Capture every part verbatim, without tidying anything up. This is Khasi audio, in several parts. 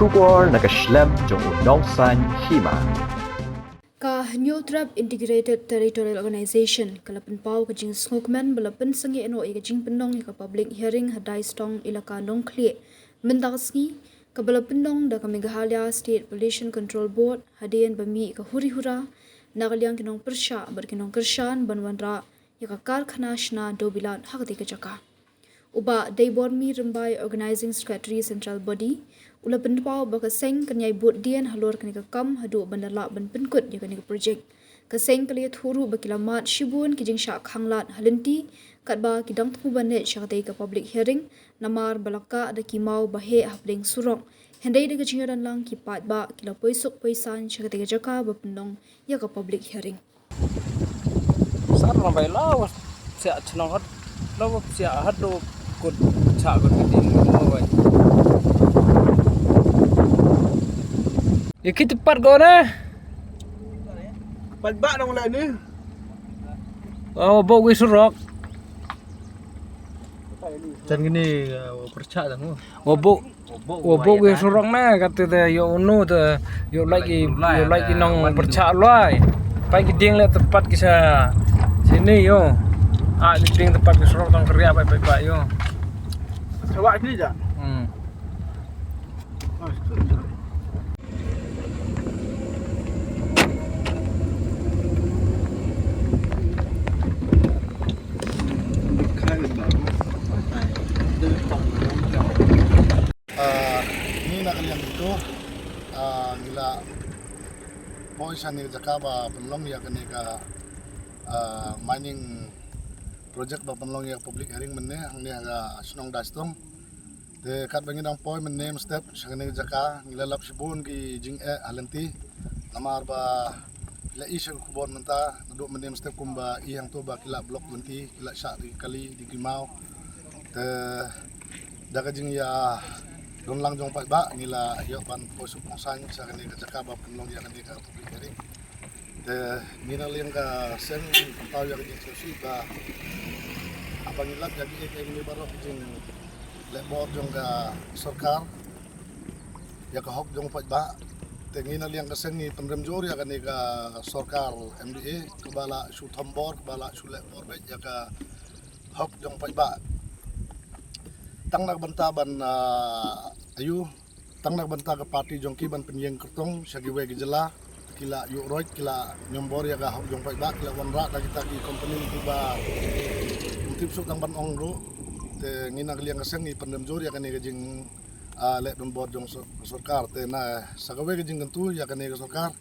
Khubor na ka shlem jong u nongsaiñ hima. Ka Hynñiewtrep Integrated Territorial Organization ka la pynpaw ka jingsngewkmen ba la pynsangeh noh ïa ka jingpynlong ïa ka public hearing ha Daistong, Elaka Nongkhlieh mynta ka sngi, kaba la pynlong da ka Meghalaya State Pollution Control Board hadien ba mih ka huri hura na ka liang ki nongpyrshah bad ki nongkyrshan ban wanrah ïa ka karkhana shna dewbilat ha katei ka jaka. U Bah Deibormi Rymbai, Organizing Secretary Central Body, u la pynpaw ba ka seng kan ïai bud dien halor kane ka kam haduh ban da lah ban pynkut ïa kane ka projek. Ka seng ka la ïathuh ruh ba ki la mad shibun ki jingshah khanglad ha lynti, katba ki dang thmu ban leit sha katei ka public hearing, namar ba la kah da ki maw ba heh hapdeng surok. Hynrei da ka jingïadon lang ki paidbah, ki la poi suk poi saiñ sha katei ka jaka ba pynlong ïa ka public hearing. Sar na bai la wa sia chnong hat, la wa sia hat do kut cha kut ka ding mo bai. Ye kit pat go na. Pat ba nong la ni. Oh, bo wi surok. Chan gini, uh, percha dang. Wa buk, wa buk ïa surok na, kata te ïoh unu te, ïoh lait ki, ïoh lait ki nongpyrshah lwai. Peit ki dieng leh te pat ki sha sini ïoh. Ah, ki dieng te pat ki surok tang keriah peit peit peit ïoh. Coba sini ja. Hmm. Ah, ngi na ka liang kito, ah, ngi la poi sha kane ka jaka ba pynlong ïa kane ka, ah, mining project ba pynlong ïa ka public hearing mynne hangne ha ka shnong Daistong. Te katba ngi dang poi mynne mynstep sha kane ka jaka, ngi la lap shibun ki jingeh ha lynti. Namar ba la i sha ka khubor mynta naduh mynne mynstep kumba i hangto ba ki la block lynti, ki la shah da ki kali da ki maw. Te da ka jingïadon lang jong paidbah ngi la ïoh ban poi suk poi saiñ sha kane ka jaka ba pynlong ïa kane ka public hearing. Te ngi na liang ka seng ngi pynpaw ïa ka jingsngewsih ba haba ngi lap ïa kiei kiei baroh ki jingleh bor jong ka sorkar ïa ka hok jong paidbah. Te ngi na liang ka seng ngi pynrem jur ïa kane ka sorkar M D A kaba la shu thombor, kaba la shu leh bor beit ïa ka hok jong paidbah. Tang na ka bynta ban, ah, ayu, tang na ka bynta ka party jong ki ban pynïeng kyrtong sha kiwei ki jylla, ki la ïuh roit, ki la ñiom bor ïa ka hok jong paidbah, ki la wanrah da kita ki company kiba ym tip suk tang ban ong ruh. Te ngi na ka liang ka seng ngi pynrem jur ïa kane ka jing, ah, leh donbor jong sor-, sorkar. Te na sa kawei ka jingkyntu ïa kane ka sorkar.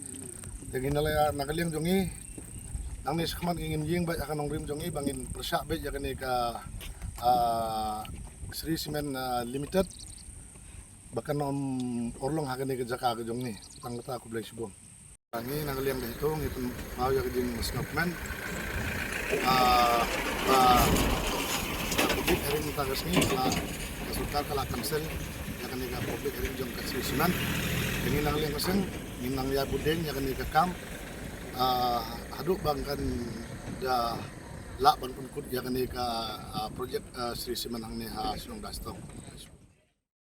Te ngi na la na ka liang jong ngi nangne shakhmat ngin ïeng beit ha ka nongrim jong ngi ba ngin pyrshah beit ïa kane ka, ah, Shree Cement, ah, Limited ba kan ym urlong ha kane ka jaka ka jong ngi. Tang kata, khublei shibun. Ngi na ka liang ka HITO ngi pynpaw ïa ka jingsngewkmen, ah, ba ka public hearing mynta ka sngi ka la, ka sorkar ka la cancel ïa kane ka public hearing jong ka Shree Cement. Te ngi na ka liang ka seng ngi nang ïa bud dien ïa kane ka kam, ah, haduh ba kan da lah ban pynkut ïa kane ka, ah, project, ah, Shree Cement hangne ha shnong Daistong.